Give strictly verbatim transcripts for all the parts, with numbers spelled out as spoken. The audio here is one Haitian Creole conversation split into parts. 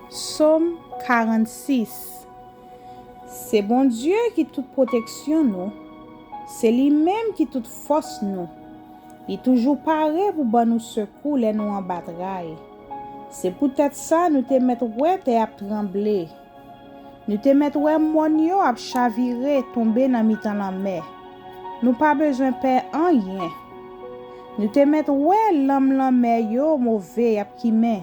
Sòm karannsis. Se Bondye ki tout pwoteksyon nou, se li menm ki tout fòs nou. Li toujou pare pou ban nou sekou lè nou anba tray. Se poutèt sa nou te mèt wè tè ap tranble. Nou te mèt wè mòn yo ap chavire tonbe nan mitan lanmè. Nou pa bezwen pè anyen. Nou te mèt wè lanm lanmè yo move y ap kimen.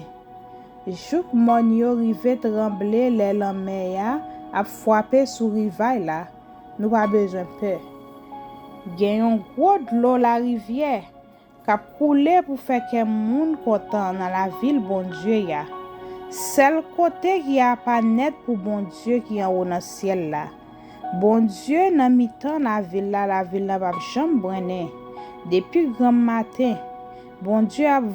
Jouk mòn yo rive tranble lè lanmè a ap frape sou rivay la, nou pa bezwen pè. Gen yon gwo dlo larivyè k ap koule pou fè kè moun kontan nan lavil Bondye a. Sèl kote ki apa nèt pou Bondye ki anwo nan syèl la. Bondye nan mitan lavil la, lavil la p ap janm brennen. Depi granm maten, Bondye ap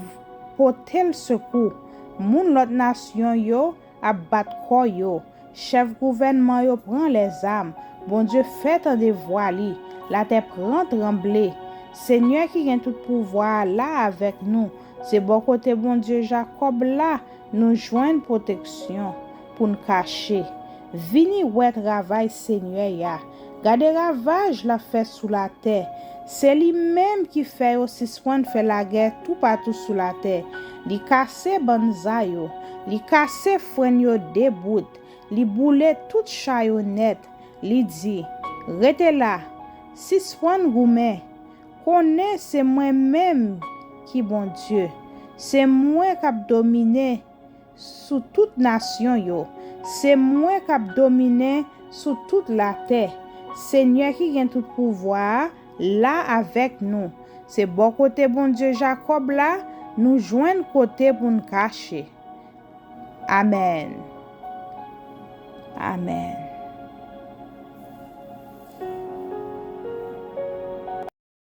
pote l sekou. Moun lòt nasyon yo ap bat kò yo. Chèf gouvènman yo pran lèzam. Bondye fè tande vwa li. Latè pran tranble. Senyè ki gen tout pouvwa a la avèk nou. Se bò kote Bondye Jakòb la nou jwenn pwoteksyon pou n kache. Vini wè travay Senyè a. Gade ravaj l ap fè sou latè. Se li menm ki fè yo sispann fè lagè toupatou sou latè. Li kase bann za yo. Li kase frenn yo de bout. Li boule tout cha yo nèt. Li di, "Rete la, sispann goumen. Konnen se mwen menm ki Bondye. Se mwen k ap domine sou tout nasyon yo. Se mwen k ap domine sou tout latè. Senyè ki gen tout pouvwa a la avèk nou. Se bò kote Bondye Jakòb la nou jwenn kote pou n kache." Amèn. Amèn.